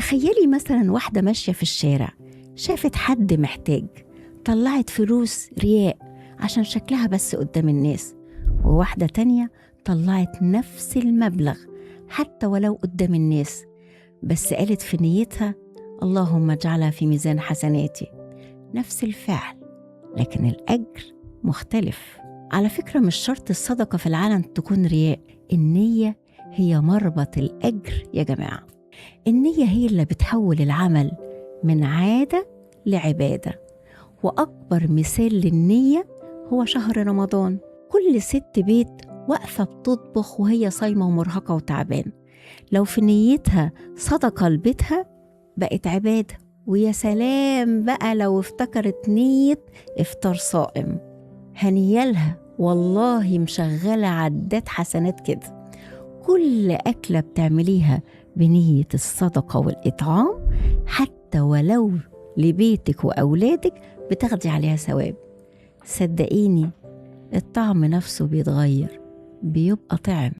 تخيلي مثلا واحدة ماشية في الشارع، شافت حد محتاج، طلعت فلوس رياء عشان شكلها بس قدام الناس، وواحدة تانية طلعت نفس المبلغ حتى ولو قدام الناس، بس قالت في نيتها اللهم اجعلها في ميزان حسناتي. نفس الفعل لكن الأجر مختلف. على فكرة مش شرط الصدقة في العلن تكون رياء، النية هي مربط الأجر يا جماعة. النية هي اللي بتحول العمل من عادة لعبادة. وأكبر مثال للنية هو شهر رمضان. كل ست بيت واقفة بتطبخ وهي صايمة ومرهقة وتعبان، لو في نيتها صدقة لبيتها بقت عبادة. ويا سلام بقى لو افتكرت نية افطار صائم، هنيالها والله، مشغلة عدات حسنات كده. كل أكلة بتعمليها بنية الصدقة والإطعام حتى ولو لبيتك وأولادك بتاخدي عليها ثواب. صدقيني الطعم نفسه بيتغير، بيبقى طعم.